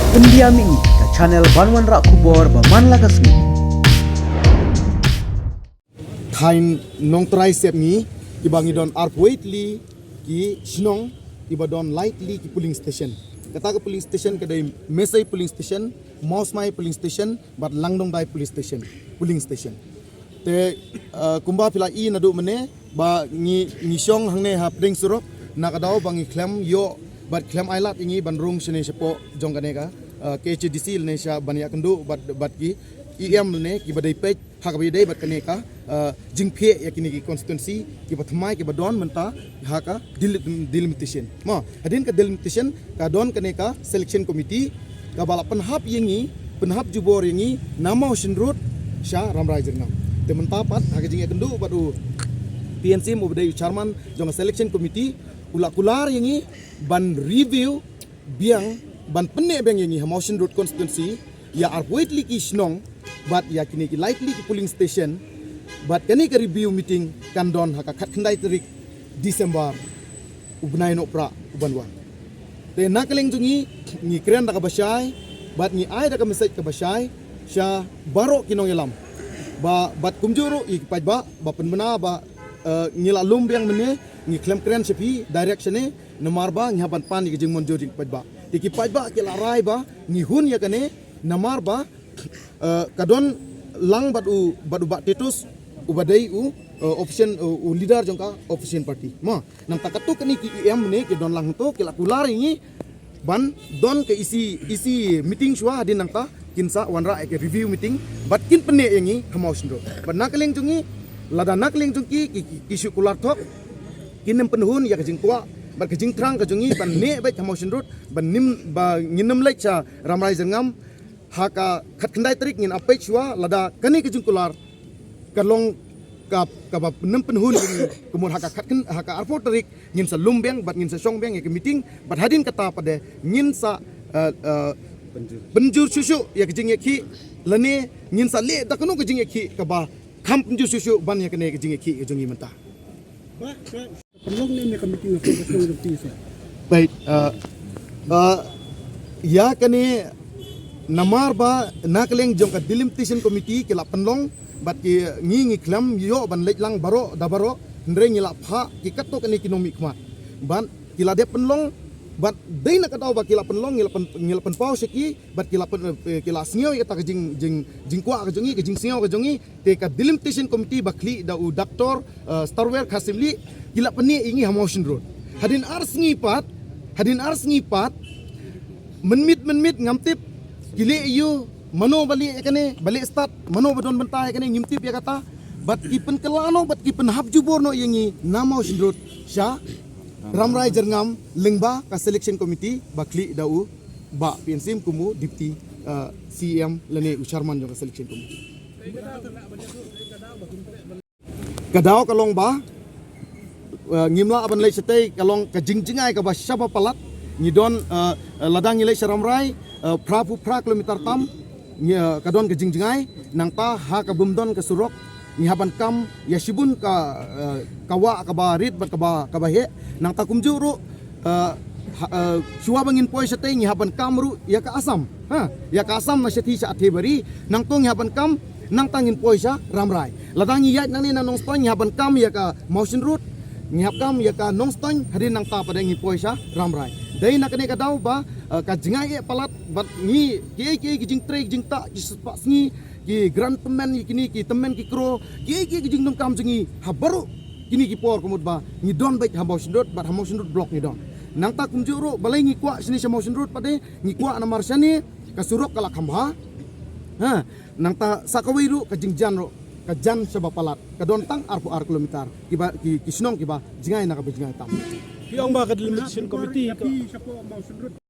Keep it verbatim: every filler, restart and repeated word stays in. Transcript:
Pyndiam ïa ngi ka channel ban wanrah khubor ba man la ka sngi. Khain nongtrai sepngi, kiba ngi don arphew wei tylli ki shnong, kiba don lai tylli ki polling station. Kata ka polling station ka dei Mesei polling station, Mawsmai polling station, bad Langdongdai polling station, polling station. Te, eh, kumba phi la i naduh mynne, ba ngi, ngi shong hangne ha pdeng surok, na ka daw ba ngi khlem ïoh bad khlem ailad ïa ngi ban rung shane shapoh jong kane ka, eh, K H A D C lane sha ban ïakynduh bad, bad ki E M lane kiba dei peit ha kaba ïadei bad kane ka, eh, jingphiah ïa kine ki constituency kiba thymmai kiba don mynta ha ka delim-, delimitation. Mo, hadien ka delimitation ka don kane ka selection committee kaba la pynhap ïa ngi, pynhap jubor ïa ngi na Mawshynrut sha Rambrai Jyrngam. Te mynta pat ha ka jingïakynduh bad u P N Syiem uba dei u chairman jong ka selection committee, u la kular ïa ngi ban review biang, ban pynneh biang ïa ngi ha Mawshynrut constituency, ïa arphew wei tylli ki shnong, bad ïa kine ki lai tylli ki polling station, bad kane ka review meeting kan don ha ka khatkhyndai tarik December u bnai Nohprah uban wan. Te na ka liang jong ngi, ngi kren da kaba shai, bad ngi ai da ka message kaba shai sha baroh ki nongïalam. Ba, bad kumjuh ruh ïa ki paidbah, ba pynbna ba, eh, ngi la lum biang mynne, ngi khlem kren sha phi direct shane, namar ba ngi hap ban pan ïa ka jingmynjur jong ki paidbah. Te ki paidbah ki la rai ba ngi hun ïa kane, namar ba, eh, ka don lang bad u, bad u Bah Titus, uba dei u, eh, opposition, eh, u leader jong ka opposition party. Mo, nangta katto katne ki E M ne ki don lang hangto, ki la kular ïa ngi ban don ka E C, E C meeting shuwa, hadien nangta kin sa wanrah ïa ka review meeting bad kin pynneh ïa ngi ha Mawshynrut. Bad na ka liang jong ngi, lada na ka liang jong ki, ki, ki, ki shu kular thok, kin nym pynhun ïa ka jingkwah bad ka jingthrang ka jong ngi ban neh beit ha Mawshynrut, ban nym, ba ngin nym leit sha Rambrai Jyrngam, ha ka khatkhyndai tarik ngin ap peit shuwa, lada kane ka jingkular ka long ka, kaba nym pynhun ïa ngi, kumno ha ka khatkhyndai, ha ka arphew tarik ngin sa lum biang bad ngin sa shong biang ïa ka meeting, bad hadien kata pat de ngin sa, eh, eh, pynjur shuh shuh ïa ka jingïakhih, lane ngin sa leh da kano ka jingïakhih kaba kham pynjur shuh shuh ban ïa kane ka jingïakhih ka jong ngi mynta. Pynlong ne me ka meeting ha ka shnong jong phi sa. Peit, eh, eh, ïa kane namar ba na ka liang jong ka delimitation committee ki la pynlong, bad ki, ngi, ngi khlem ïoh ban leit lang baroh da baroh, hynrei ngi la phah ki katto katne ki nongmihkhmat. Bad ki la dep pynlong, bad dei na ka daw ba ki la pynlong, ngi la pyn, ngi la pynpaw sha ki, bad ki la pyn, eh, ki la sngew ïa kata ka jing, jing, jingkwah ka jong ngi, ka jingsngew ka jong ngi, te ka delimitation committee ba khlieh da u Doctor, eh, Starwell Kharsyiemlieh, ki la pynneh ïa ngi ha Mawshynrut. Hadien ar sngi pat, hadien ar sngi pat, mynmiet, mynmiet ngam tip, ki leh ïa u, mano ba leh ïa kane, ba leh start, mano ba don bynta ïa kane, ngim tip ïa kata, bad ki pynkylla noh, bad ki pynhap jubor noh ïa ngi na Mawshynrut sha Rambrai Jyrngam lyngba ka selection committee ba khlieh da u Bah P N Syiem kum u Deputy, eh, C E M lane u chairman jong ka selection committee. Ka daw ka long ba, eh, ngim lah ban leit shatei, ka long ka jingjngai kaba shaba palat. Ngi don, eh, eh, lada ngi leit sha Rambrai, eh, phra phew phra kilometer tam, ngi, eh, ka don ka jingjngai, nangta ha ka bym don ka surok, ngi hap ban kam ïa shibun ka, eh, ka wah kaba rit bad kaba, kaba heh, nangta kumjuh ruh, eh, ha, eh, shuwa ba ngin poi shatei ngi hap ban kam ruh ïa ka Assam. Ha, ïa ka Assam na shathie sha Athiabari, nangta ngi hap ban kam, nangta ngin poi sha Rambrai. Lada ngi ïaid nangne na Nongstoiñ ngi hap ban kam ïa ka Mawshynrut, ngi hap kam ïa ka Nongstoiñ, hadien nangta pat de ngi poi sha Rambrai. Dei na kane ka daw ba, eh, ka jngai eh palat bad ngi, kiei kiei ki jingtrei ki jingktah ki spah sngi, ki grant tymmen, ki kine ki tymmen ki kro, ki, ki, ki jingdonkam jong ngi ha baroh kine ki por, ka mut ba ngi don beit ha Mawshynrut, bad ha Mawshynrut block ngi don. Nangta kumjuh ruh balei ngi kwah shane sha Mawshynrut pat de, ngi kwah namar shane ka surok ka la kham bha. Ha, nangta sa kawei ruh ka jingjan ruh ka jan shaba palat, ka don tang arphew ar kilometer, kiba, ki, ki shnong kiba jngai na kaba jngai tam. Ki ong ba ka delimitation committee ka